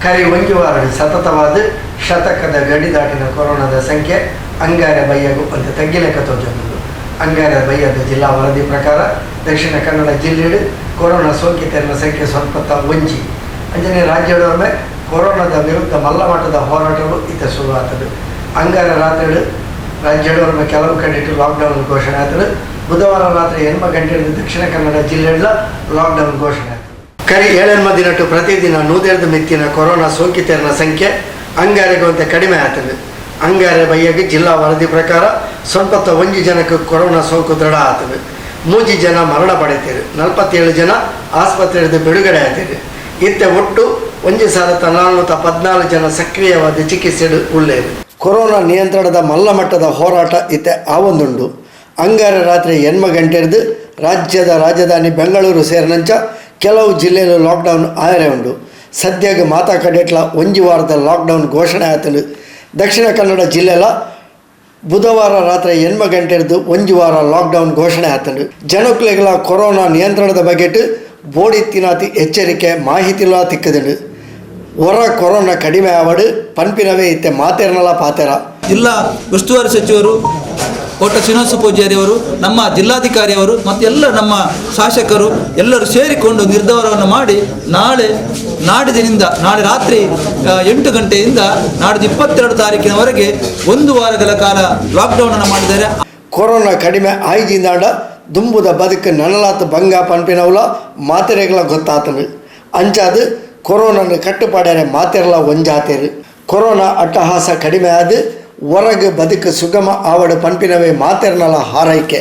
ಕರಿ ಒಂಜಿ ವಾರಡ್ ಸತತವಾದ್ ಶತಕದ ಗಡಿ ದಾಟಿನ ಕೊರೋನಾದ ಸಂಖ್ಯೆ ಅಂಗಾರೆ ಬಯ್ಯಗ್ ಒಂತೆ ತಗ್ಗಿಲೆಕ್ಕ ತೋಜೊಂದುಂಡು. ಅಂಗಾರೆ ಬಯ್ಯದ ಜಿಲ್ಲಾ ವರದಿ ಪ್ರಕಾರ ದಕ್ಷಿಣ ಕನ್ನಡ ಜಿಲ್ಲೆಡ್ ಕೊರೋನಾ ಸೋಂಕಿತೆರ್ನ ಸಂಖ್ಯೆ ಸೊನ್ಪತ್ತ ಒಂಜಿ. ಅಂಚನೆ ರಾಜ್ಯಡೊರ್ಮೆ ಕೊರೋನಾದ ವಿರುದ್ಧ ಮಲ್ಲ ಮಟ್ಟದ ಹೋರಾಟಲು ಇತ್ತೆ ಸುರು ಆತ್ಂಡ್. ಅಂಗಾರೆ ರಾತ್ರೆಡ್ ರಾಜ್ಯಡೊರ್ಮೆ ಕೆಲವು ಕಡೆಟ್ ಲಾಕ್ಡೌನ್ ಘೋಷಣೆ ಆತ್ಂಡ್. ಬುಧವಾರ ರಾತ್ರೆ ಎಣ್ಮ ಗಂಟೆರ್ದ್ ದಕ್ಷಿಣ ಕನ್ನಡ ಜಿಲ್ಲೆಡ್ಲ ಲಾಕ್ಡೌನ್ ಘೋಷಣೆ ಆತ್ಂಡ್. ಕರಿ ಏಳೆನ್ಮ ದಿನಟ್ ಪ್ರತಿದಿನ ನೂದೆರ್ದ್ ಮಿತ್ತಿನ ಕೊರೋನಾ ಸೋಂಕಿತೆರ್ನ ಸಂಖ್ಯೆ ಅಂಗಾರೆಗ್ ಒಂತೆ ಕಡಿಮೆ ಆತ್ಂಡ್. ಅಂಗಾರೆ ಬಯ್ಯಗ್ ಜಿಲ್ಲಾ ವರದಿ ಪ್ರಕಾರ ಸೊನ್ಪತ್ತ ಒಂಜಿ ಜನಕ್ ಕೊರೋನಾ ಸೋಂಕು ದೃಢ ಆತ್ಂಡ್. ಮೂಜಿ ಜನ ಮರಣ ಪಡೆತೆರ್. ನಲ್ಪತ್ತೇಳ್ ಜನ ಆಸ್ಪತ್ರೆರ್ದ್ ಬಿಡುಗಡೆ ಆತೆರ್. ಇತ್ತೆ ಒಟ್ಟು ಒಂಜಿ ಸಾರತ್ತ ನಾಲ್ನೂತ ಪದ್ನಾಲ್ ಜನ ಸಕ್ರಿಯವಾದ್ ಚಿಕಿತ್ಸೆಡ್ ಉಲ್ಲೆರ್. ಕೊರೋನಾ ನಿಯಂತ್ರಣದ ಮಲ್ಲ ಮಟ್ಟದ ಹೋರಾಟ ಇತ್ತೆ ಆವೊಂದುಂಡು. ಅಂಗಾರೆ ರಾತ್ರೆ ಎಣ್ಮ ಗಂಟೆರ್ದ್ ರಾಜ್ಯದ ರಾಜಧಾನಿ ಬೆಂಗಳೂರು ಸೇರಿನಂಚ ಕೆಲವು ಜಿಲ್ಲೆಲು ಲಾಕ್ಡೌನ್ ಆಯರೆ ಉಂಡು. ಸದ್ಯಗ್ ಮಾತಾ ಕಡೆಟ್ಲ ಒಂಜಿ ವಾರದ ಲಾಕ್ಡೌನ್ ಘೋಷಣೆ ಆತ್ಂಡ್. ದಕ್ಷಿಣ ಕನ್ನಡ ಜಿಲ್ಲೆಲ ಬುಧವಾರ ರಾತ್ರೆ ಎಣ್ಮ ಗಂಟೆರ್ದ್ ಒಂಜಿ ವಾರ ಲಾಕ್ಡೌನ್ ಘೋಷಣೆ ಆತ್ಂಡ್. ಜನಕುಲೆಗ್ಲ ಕೊರೋನಾ ನಿಯಂತ್ರಣದ ಬಗೆಟ್ ಬೋಡಿತ್ತಿನಾತ್ ಎಚ್ಚರಿಕೆ ಮಾಹಿತಿಲಾ ತಿಕ್ಕುದುಂಡು. ಒರ ಕೊರೋನಾ ಕಡಿಮೆ ಆವಡ್ ಪನ್ಪಿನವೇ ಇತ್ತೆ ಮಾತೆರ್ನಲ ಪಾತೆರ. ಜಿಲ್ಲಾ ಉಸ್ತುವಾರಿ ಸಚಿವರು ಕೋಟ ಶ್ರೀನಿವಾಸ ಪೂಜಾರಿ ಅವರು, ನಮ್ಮ ಜಿಲ್ಲಾಧಿಕಾರಿಯವರು ಮತ್ತು ಎಲ್ಲ ನಮ್ಮ ಶಾಸಕರು ಎಲ್ಲರೂ ಸೇರಿಕೊಂಡು ನಿರ್ಧಾರವನ್ನು ಮಾಡಿ ನಾಳೆ ನಾಡಿದಿನಿಂದ ನಾಳೆ ರಾತ್ರಿ 8 ಗಂಟೆಯಿಂದ ನಾಡಿದ್ದು 22 ತಾರೀಕಿನವರೆಗೆ ಒಂದು ವಾರಗಳ ಕಾಲ ಲಾಕ್ಡೌನನ್ನು ಮಾಡಿದ್ದಾರೆ. ಕೊರೋನಾ ಕಡಿಮೆ ಆಯ್ಜಿಂದಾಂಡ ದುಂಬುದ ಬದುಕು ನನಲಾತ್ ಬಂಗ ಪನ್ಪಿನವುಲ ಮಾತೆರೆಗ್ಲ ಗೊತ್ತಾತನು. ಅಂಚಾದ್ ಕೊರೋನಾನ ಕಟ್ಟುಪಾಡ್ಯಾರೆ ಮಾತೆರ್ಲ ಒಂಜಾತೆರು. ಕೊರೋನಾ ಅಟ್ಟಹಾಸ ಕಡಿಮೆ ಆದ್ ಹೊರಗೆ ಬದುಕು ಸುಗಮ ಆವಡ್ ಪನ್ಪಿನವೇ ಮಾತೆರ್ನಲ ಹಾರೈಕೆ.